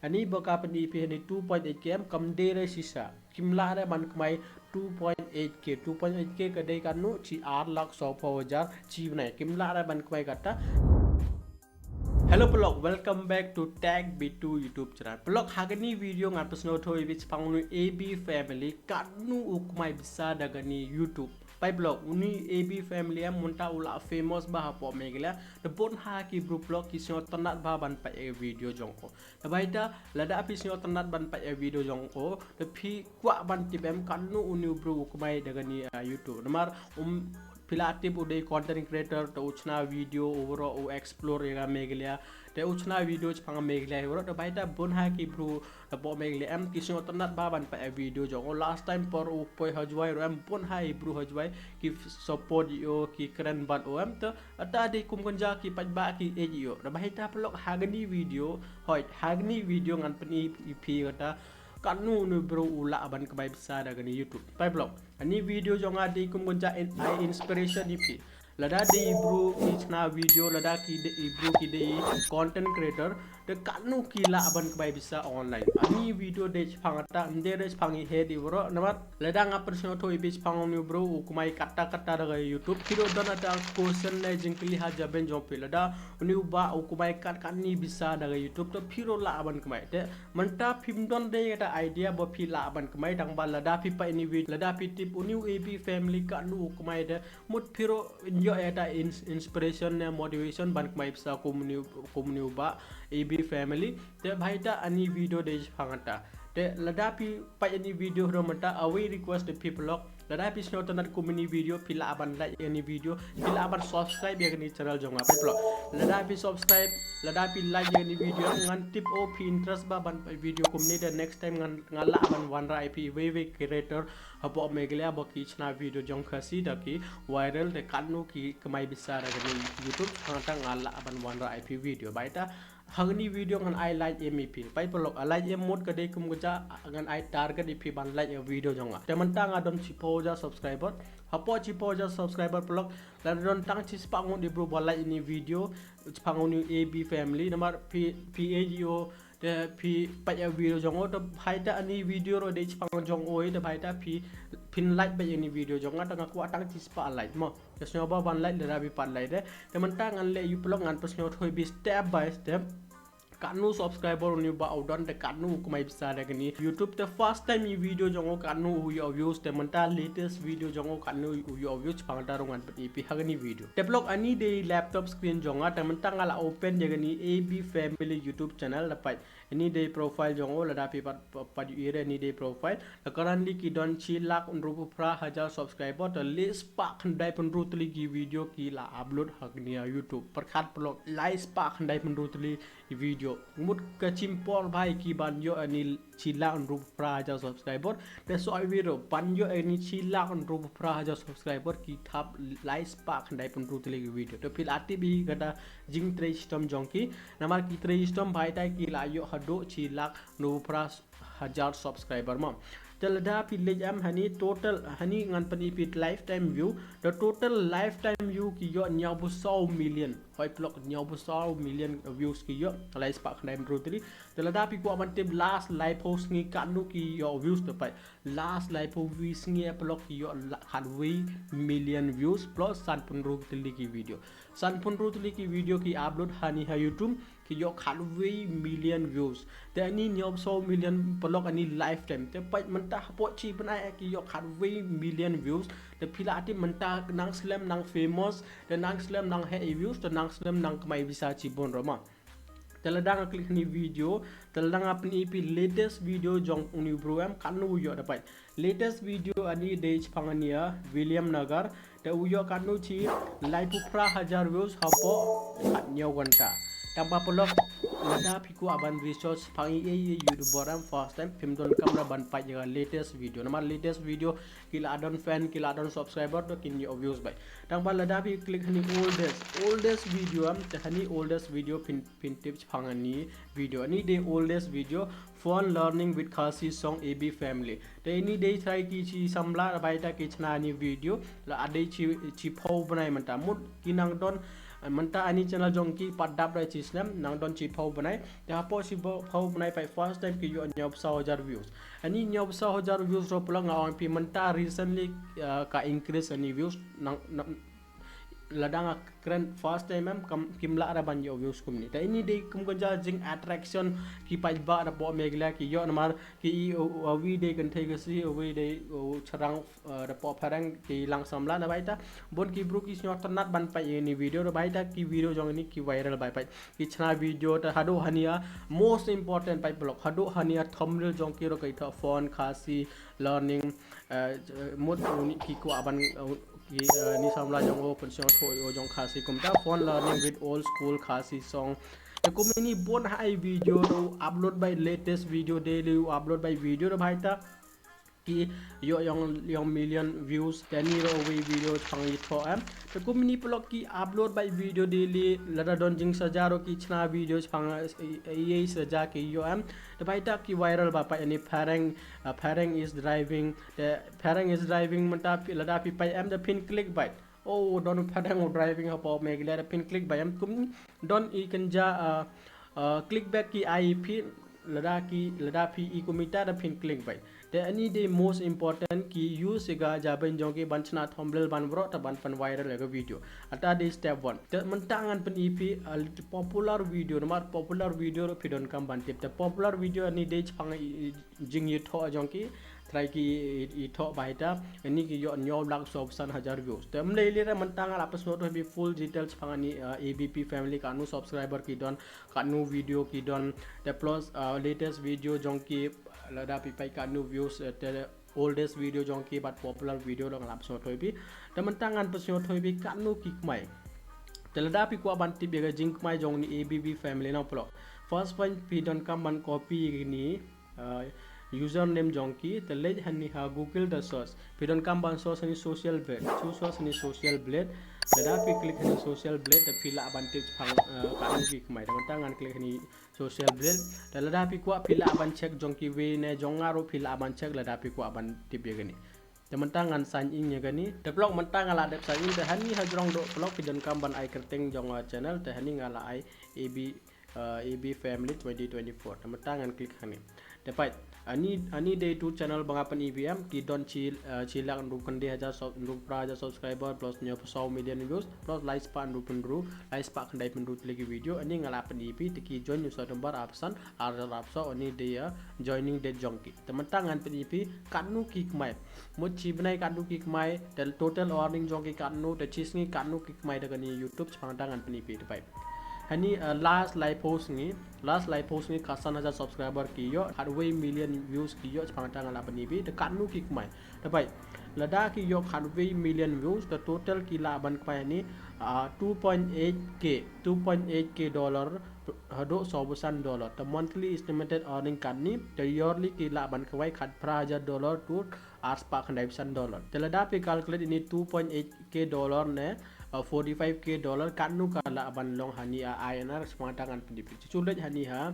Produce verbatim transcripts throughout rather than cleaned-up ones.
Ani ba ka pyni phi hani two point eight K em kam dei re shisha. Kim lah re ban kmai two point eight K. Two point eight K ka dei katno, chi ar lak sawphew hajar chi bnai. Kim lah re ban kmai kata. Hello paralok, welcome back to Tech B two YouTube channel. Paralok, ha kani video ngan pynsngewthuh ïa phi shaphang uni u A B family, katno u kmai pisa da kani YouTube. Peit paralok, uni u A B family em mynta u la famous bha hapoh Meghalaya. Te bun ha ki bru paralok ki sngewtynnat bha ban peit ïa video jong u. Te beit, lada phi sngewtynnat ban peit ïa video jong u, te phi kwah ban tip em katno uni u bru u kmai da kani, ah, YouTube. Namar, um, phi la tip u dei content creator, te u shna video, u baroh u explore ïa ka Meghalaya. Te u shna video shaphang Meghalaya, u baroh, te beit bun ha ki bru hapoh Meghalaya em ki sngewtynnat bha ban peit ïa video jong u. Last time por u poi ha Jowai ruh em bun ha ki bru ha Jowai ki support ïa u, ki kren bad u em, te kata dei kum kynja ki paidbah ki ïeit ïa u. Te beit paralok, ha kani video, hooid, ha kani video ngan pyni ïa phi kata katno uni u bru u lah ban kmai pisa da kani YouTube. Peit paralok, kani video jong nga dei kum kynja in, ai inspiration ïa phi. Lada dei i bru ki shna video, lada ki dei i bru ki dei content creator, te katno ki lah ban kmai pisa online. Ani video dei shaphang kata, ym dei re shaphang i heh i baroh, namar lada nga pynsngewthuh ïa phi shaphang uni u bru u kmai katta katta da ka YouTube, phi ruh don ata question ne jingkylli ha jabieng jong phi. Lada uni u bah u kmai kat katni pisa da ka YouTube, te phi ruh lah ban kmai. Te mynta phim don de kata idea ba phi lah ban kmai, tang ba lada phi peit uni video, lada phi tip uni u A B family katno u kmai, te mut phi ruh ïoh ïa kata ins-, inspiration ne motivation ban kmai pisa kum uni, kum uni u bah A B family. Te beit ani video dei shaphang kata. Te lada phi peit ani video ruh mynta, awei request ïa phi paralok. Lada phi sngewtynnat kum ani video, phi lah ban like ani video, phi lah ban subscribe ïa kani channel jong nga, peit paralok. Lada phi subscribe, lada phi like ïa kani video, ngan tip o phi interest bha ban peit video kumne, te next time ngan, nga lah ban wanrah ïa phi wei wei creator hapoh Meghalaya ba ki shna video jong Khasi da ki viral, te katno ki kmai pisa da kani YouTube, hangta nga lah ban wanrah ïa phi video. Beit ha kani video ngan ai like em ïa phi. Peit paralok, a like em mut ka dei kum kata, ngan ai target ïa phi ban like ïa video jong nga. Te mynta nga don shiphew hajar subscriber. Hapoh shiphew hajar subscriber paralok, lada don tang shispah ngut i bru ba like ani video shaphang uni u A B family, namar phi, phi ïeit ïa u, te phi peit ïa video jong u, te beit ani video ruh dei shaphang jong u, te beit phi, phin like beit ani video jong nga, te nga kwah tang shispah like mo. Te sngewbha ban like, lada phi pat like de. Te mynta ngan leh ïa u paralok, ngan pynsngewthuh ïa phi step by step katno subscriber uni u bah u don, te katno u kmai pisa da kani YouTube. Te first time i video jong u katno u ïoh views, te mynta latest video jong u katno u ïoh views, shaphang kata ruh ngan pyni ïa phi ha kani video. Te paralok, ani dei laptop screen jong nga, te mynta nga la open ïa kani A B family YouTube channel, te peit ani dei profile jong u, lada phi pat, pat, pat ïohi re, ani dei profile. Te currently ki don shi lak hynriewphew phra hajar subscriber, te laispah khyndai phew hynriew tylli ki video ki la upload ha kani ha YouTube. Pyrkhat paralok, laispah khyndai phew hynriew tylli ki video. Mut ka shim por bha ïa ki ban ïoh ani shi lak hynriewphew phra hajar subscriber. Te shu ïohi ruh, ban ïoh ani shi lak hynriewphew phra hajar subscriber ki thap laispah khyndai phew hynriew tylli ki video. Te phi la tip ïa kata jingtrei shitom jong ki. Namar ki trei shitom, beit ki la ïoh haduh shi lak hynriewphew phra hajar subscriber mo. Te lada phi leit em hani total, hani ngan pyni ïa phi lifetime view. Te total lifetime view ki ïoh hynñiewphew saw million. Hooid paralok, hynñiewphew saw million views ki ïoh, laispah khyndai phew hynriew tylli. Te lada phi kwah ban tip last laiphew sngi katno ki ïoh views, te peit. Last laiphew sngi paralok ki ïoh la-, khatwei million views plus sanphew hynriew tylli ki video. Sanphew hynriew tylli ki video ki upload hani ha YouTube ki ïoh khatwei million views. Te ani hynñiew saw million paralok ani lifetime. Te peit mynta hapoh shi bnai ki ïoh khatwei million views. Te phi la tip mynta nang slem nang famous, te nang slem nang heh ïa views, te nang slem nang kmai pisa shibun ruh mo. Te lada nga click hani video, te lada nga pyni ïa phi latest video jong uni u bru em, katno u ïoh, te peit. Latest video ani dei shaphang ani ha Williamnagar, te u ïoh katno, shi laiphew phra hajar views hapoh khathynñiew kynta. Tang ba paralok, lada phi kwah ban research shaphang ei ei YouTuber em first time, phim donkam re ban peit ïa ka latest video. Namar latest video ki la don fan, ki la don subscriber, to kin ïoh views beit. Tang ba lada phi click hani oldest, oldest video em, te hani oldest video phin, phin tip shaphang ani video. Ani dei oldest video, Fun Learning with Khasi Song A B Family. Te ani dei trai ki shi samla, beit ki shna ani video, la dei shi, shiphew bnai mynta. Mut ki nang don Mynta ani channel jong ki pat dap da chi snem, nang don chi phew bnai. Te hapoh chi phew bnai pat first time ki ïoh hynñiew phew saw hajar views. Ani hynñiew phew saw hajar views ruh pulak nga ong phi mynta recently, uh, ka increase ani views nang, nang lada nga kren first time em kam kim lah re ban ïoh views kumne. Te ini dei kum ka jing attraction ki paidbah da poh Meghalaya ki ïoh namar ki i, u, u, uwi dei kynthei Khasi, uwi dei u chynrang, uh, da poh phareng ki lang samla na baita. Bun ki bru ki sngewtynnat ban peit ïa ini video da baita ki video jong ini ki viral bai peit. Ki chna video te haduh hania most important peit pulak. Haduh hania thumbnail jong ki ruh ki thoh font Khasi learning, uh, mut uni ki kwah ban, uh, ki, uh, ni samla jong o pynshong thoh o jong Khasi kumta font learning with old school Khasi song. Te kum ini bun ha i video ruh upload bai latest video daily upload bai video ruh baita. Ki ïoh ïong ïong million views te ni ruh uwi video chang i thoh em. Te kum ini pulak ki upload bai video daily lada don jingsaja ruh ki chna video chang i, i, i saja ki ïoh em. Te baita ki viral ba peit ini phareng, uh, phareng is driving. Te phareng is driving mynta phi lada phi peit em da phin click bai. Oh, don phareng u driving hapoh Meghalaya da phin click bai em kum don i kynja, uh, uh, click back ki ai phi lada ki lada phi i kumta da phin click bai. Te ani dei most important ki use ïa ka jabieng jong ki ban chna thumbnail ban bro ta ban pan viral ïa ka video. Ata dei step one. Te mynta ngan pyni phi, uh, popular video namar popular video ruh phi donkam ban tip. Te popular video ani dei chang i, i, jingïathoh jong ki, trai ki i, i thoh baita, ini ki ïoh hynñiew lak saw phew san hajar views. Te ym lei lei re mynta nga la pynsngew thoh phi full details pang ani, uh, A B P family katno subscriber ki don, katno video ki don, te plus, uh, latest video jong ki lada phi peit katno views, uh, te oldest video jong ki bad popular video dang la pynsngew thoh phi. Te mynta ngan pynsngew thoh phi katno ki kmai. Te lada phi kwah ban tip ïa ka jingkmai jong ni A B P family na pulak. First point phi donkam ban copy ni uh, username jong ki, te leit hani ha Google te search. Phi donkam ban search hani Social Blade. Chu search hani Social Blade. Lada phi click hani Social Blade, te phi lah ban tip pang, uh, katno ki kmai. Te mynta ngan click hani Social Blade. Te lada phi kwah phi lah ban check jong kiwei ne jong nga ruh phi lah ban check lada phi kwah ban tip ïa kani. Te mynta ngan sign in ïa kani. Te pulak mynta nga la dep sign in te hani ha jrong doh pulak phi donkam ban ai kyrteng jong, uh, channel te hani nga la ai A B uh, A B Family twenty twenty-four. Te mynta ngan click hani. Te peit, ani, ani dei tu channel ba nga pyni phi em, ki don chi, uh, chi lak hynriew khyndai hajar sub-, hynriew phra hajar subscriber plus hynñiew phew saw million views plus lai spah hynriew phew hynriew, lai spah khyndai phew hynriew tylli ki video. Ani nga la pyni phi te ki join user number arphew san, ar hajar arphew saw, ani dei, uh, joining date jong ki. Te mynta ngan pyni phi katno ki kmai. Mut chi bnai katno ki kmai, te total earning jong ki katno, te chi sngi katno ki kmai da kani YouTube, shaphang ta ngan pyni phi te peit. Hani, uh, last laiphew sngi, last laiphew sngi khatsan hajar subscriber ki ïoh, khatwei million views ki ïoh, shaphang ta ngan la pyni phi te katno ki kmai. Te peit, lada ki ïoh khatwei million views, te total ki lah ban kmai hani, uh, two point eight K, two point eight K dollar, haduh sawphew san dollar. Te monthly estimated earning katni, te yearly ki lah ban kmai khatphra hajar dollar to ar spah khyndai phew san dollar. Te lada phi calculate ini two point eight K dollar ne, uh, forty-five K dollar, katno ka lah ban long hani ha I N R, shaphang ta ngan pyni phi. Chu leit hani ha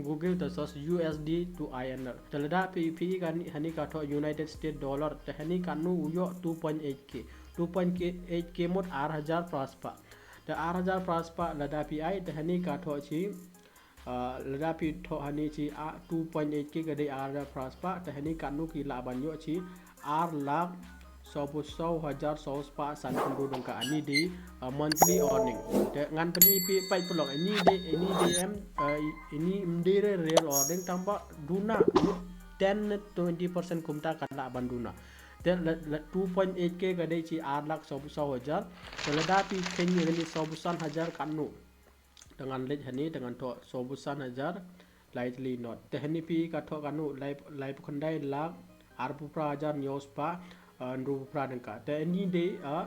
Google te search U S D to I N R. Te lada phi, phi i kani, hani ka thoh United States dollar, te hani katno u ïoh two point eight K. Two point eight K mut ar hajar phra spah. Te ar hajar phra spah lada phi ai, te hani ka thoh chi, uh, lada phi thoh hani chi, uh, two point eight K ka dei ar hajar phra spah, te hani katno ki lah ban ïoh chi ar lak sawphew saw hajar saw spah sanphew hynriew tyngka. Ani dei, uh, monthly earning. Te ngan pyni phi peit pulak. Ini dei, ini dei em, uh, ini ym dei re real earning tang ba duna ten ne twenty percent kumta ka lah ban duna. Te la, la two point eight K ka dei chi ar lak sawphew saw hajar. Te lada phi kheiñ ïa kani sawphew san hajar katno. Te ngan leit hani, te ngan thoh sawphew san hajar, lai tylli not. Te hani phi ka thoh katno, lai, laiphew khyndai lak arphew phra hajar hynñiew spah, uh, hynriewphew phra tyngka. Te ani dei, uh,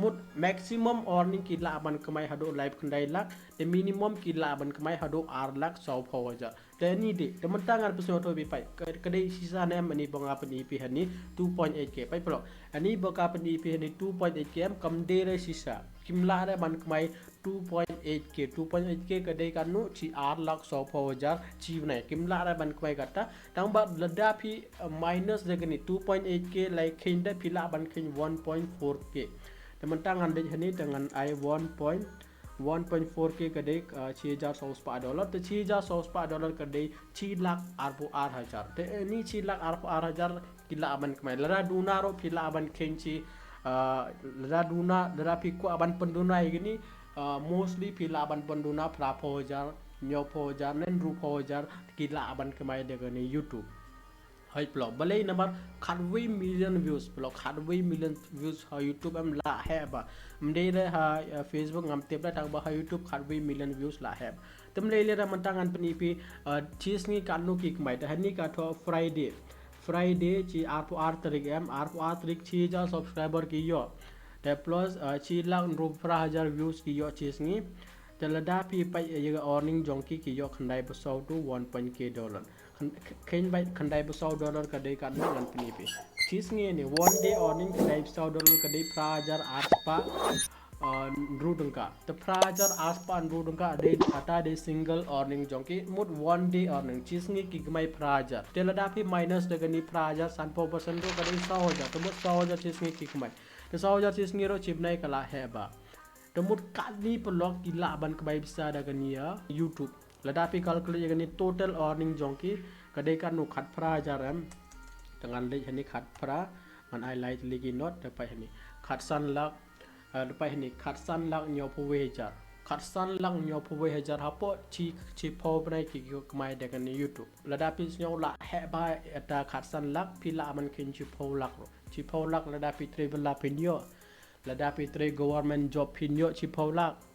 mut maximum earning ki lah ban kmai haduh laiphew khyndai lak, te minimum ki lah ban kmai haduh ar lak sawphew hajar. Te ani dei, te mynta ngan pynsngew thoh phi peit. Ka, ka dei shisha ne em ani ba nga pyni phi hani two point eight K. Peit pulak. Ani ba nga pyni phi hani two point eight K em kam dei re shisha. Kim lah re ban kmai two point eight K. Two point eight K ka dei katno chi ar lak sawphew hajar chi bnai. Kim lah re ban kmai kata. Tang ba lada phi, uh, minus da kani two point eight K lai kheiñ da phi lah ban kheiñ one point four K. Te mynta ngan leit hani te ngan ai one point One point four K ka dei, uh, shi hajar saw spah dollar, te shi hajar saw spah dollar ka dei shi lak arphew ar hajar. Te, eh, ni shi lak arphew ar hajar ki lah ban kmai. Lada duna ruh phi lah ban khein shi, uh, lada duna, lada phi kwah ban pynduna ïa kini, uh, mostly phi lah ban pynduna phraphew hajar, hynñiewphew hajar, ne hynriewphew hajar, ki lah ban kmai da kani YouTube. Hoi paralok, balei namar khatwei million views, paralok, khatwei million views ha YouTube em lah heh ba. Ym dei re ha, uh, Facebook ngam tip re, tang ba ha YouTube khatwei million views lah heh ba. Te ym lei lei re mynta ngan pyni phi, uh, shi sngi katno ki kmai. Te hani ka thoh Friday. Friday shi arphew ar tarik em, arphew ar tarik shi hajar subscriber ki ïoh. Te plus, uh, shi lak hynriewphew phra hajar views ki ïoh shi sngi. Te lada phi peit ïa ka earning jong ki, ki ïoh khyndai phew saw to one point K dollar. Khyndai, khyndai phew saw dollar ka dei katno ngan pyni phi. Shi sngi ne, one day earning khyndai phew saw dollar ka dei phra hajar ar spah, uh, hynriew tyngka. Te phra hajar ar spah hynriew tyngka dei, kata dei single earning jong ki, mut one day earning. Shi sngi ki kmai phra hajar. Te lada phi minus da kani phra hajar sanphew percent ruh ka dei saw hajar. Te mut saw hajar shi sngi ki kmai. Te saw hajar shi sngi ruh shi bnai ka lah heh ba. Te mut katni paralok ki lah ban kmai pisa da kani ïa YouTube. Lada phi calculate ïa kani total earning jong ki, ka dei katno, khatphra hajar em. Te ngan leit hani khatphra, ngan ai lai tylli ki note, te peit hani. Khatsan lak, eh, te peit hani, khatsan lak hynñiewphew wei hajar. Khatsan lak hynñiewphew wei hajar hapoh shi, shiphew bnai ki, ki kmai da kani YouTube. Lada phi sngew lah heh ba ïa kata khatsan lak, phi lah ban khein shiphew lak ruh. Shiphew lak lada phi trei bylla phin ïoh. Lada phi trei government job phin ïoh shiphew lak.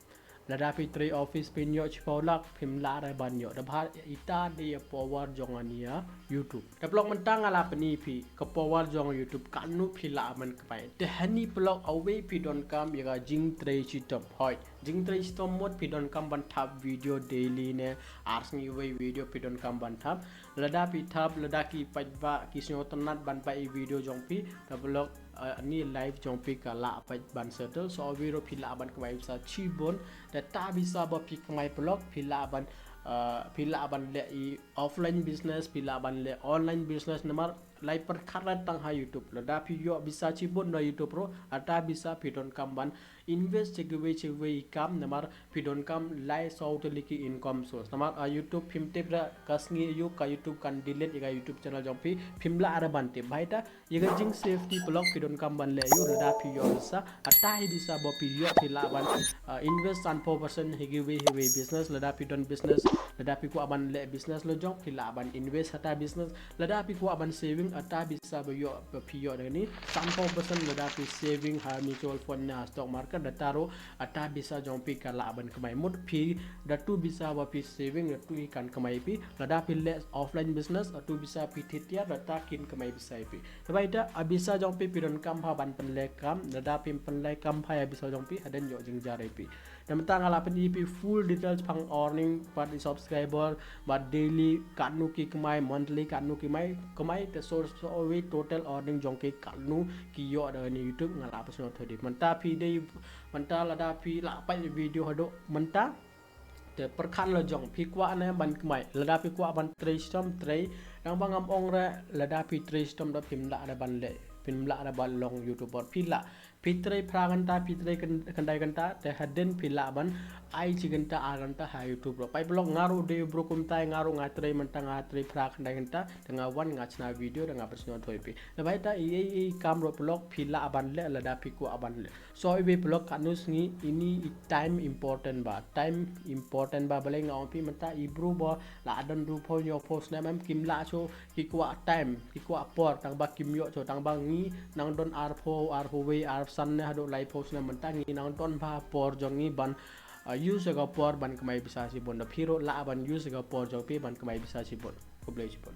Lada phi trei office phin ïoh shiphew lak, phim lah re ban ïoh. Da bha ita dei ïa power jong ani ïa YouTube. Te paralok mynta nga la pyni phi ka power jong YouTube, katno phi lah ban kmai. Te hani paralok, awei phi donkam ïa ka jingtrei shitom. Hoi, jingtrei shitom mut phi donkam ban thap video daily ne ar sngi wei video phi donkam ban thap. Lada phi thap, lada ki paidbah ki sngewtynnat ban peit video jong phi, te paralok, eh, ni life jong phi ka lah peit ban settle. So awei ruh phi lah ban kmai pisa shibun. Te ta pisa ba phi kmai paralok, phi lah ban, eh, phi lah ban leh i offline business, phi lah ban leh online business, namar lai pyrkhat re tang ha YouTube. Lada phi ïoh pisa shibun na YouTube ruh, ata pisa phi donkam ban invest sha kiwei sha kiwei i kam, namar phi donkam lai saw tylli ki income source. Namar, ah, YouTube phim tip re ka sngi aïu ka YouTube kan delete ïa ka YouTube channel jong phi, phim lah re ban tip. Bha ita ïa ka jingsafety paralok phi donkam ban leh aïu, lada phi ïoh pisa, ata hi pisa ba phi ïoh phi lah ban, ah, invest sanphew percent ha kiwei kiwei business, lada phi don business, lada phi kwah ban leh business la jong, phi lah ban invest ha ata business, lada phi kwah ban saving, ata pisa ba ïoh, ba phi ïoh da kani, sanphew percent lada phi saving ha mutual fund ne ha stock market, da ata ruh ata pisa jong phi ka lah ban kmai. Mut phi da tu pisa ba phi saving, da tu hi kan kmai phi. Lada phi leh offline business, da tu pisa phi thied tiar, da ata kin kmai pisa phi. Te bha ita, a pisa jong phi phi donkam bha ban pynleh kam, lada phim pynleh kam bha ïa pisa jong phi, hadien ïoh jingjar ïa phi. Te mynta nga la pyni phi full details shaphang earning, bad i subscriber, bad daily, katno ki kmai, monthly, katno ki kmai, kmai, te source, so awei total earning jong ki katno ki ïoh da kani YouTube, nga la pynsngew thoh de. Mynta phi dei, mynta lada phi la peit video haduh mynta, te pyrkhat la jong, phi kwah ne ban kmai, lada phi kwah ban trei shitom, trei, tang ba ngam ong re, lada phi trei shitom da phim lah re ban leh, phim lah re ban long YouTuber, phi lah, phi trei phra kynta, phi trei kyn-, khyndai kynta, te hadien phi lah ban ai shi kynta ar kynta ha YouTube ruh. Peit paralok, nga ruh dei u bru kumta, nga ruh nga trei mynta, nga trei phra khyndai kynta, te nga wan nga shna video, te nga pynsngew thoh ïa phi. Te bha ita i, i, i kam ruh paralok phi lah ban leh, lada phi kwah ban leh. So iwei paralok, katno sngi, ini i time important ba, time important ba, balei nga ong phi mynta i bru ba la don hynriewphew hynñiewphew snem em, kim lah shuh, ki kwah time, ki kwah por, tang ba kim ïoh shuh, tang ba ngi nang don arphew, arphew wei, arphew san ne haduh laiphew snem mynta, ngi nang don bha por jong ngi ban, uh, use ïa ka por ban kmai pisa shibun. Da phi ruh lah ban use ïa ka por jong phi ban kmai pisa shibun. Khublei shibun.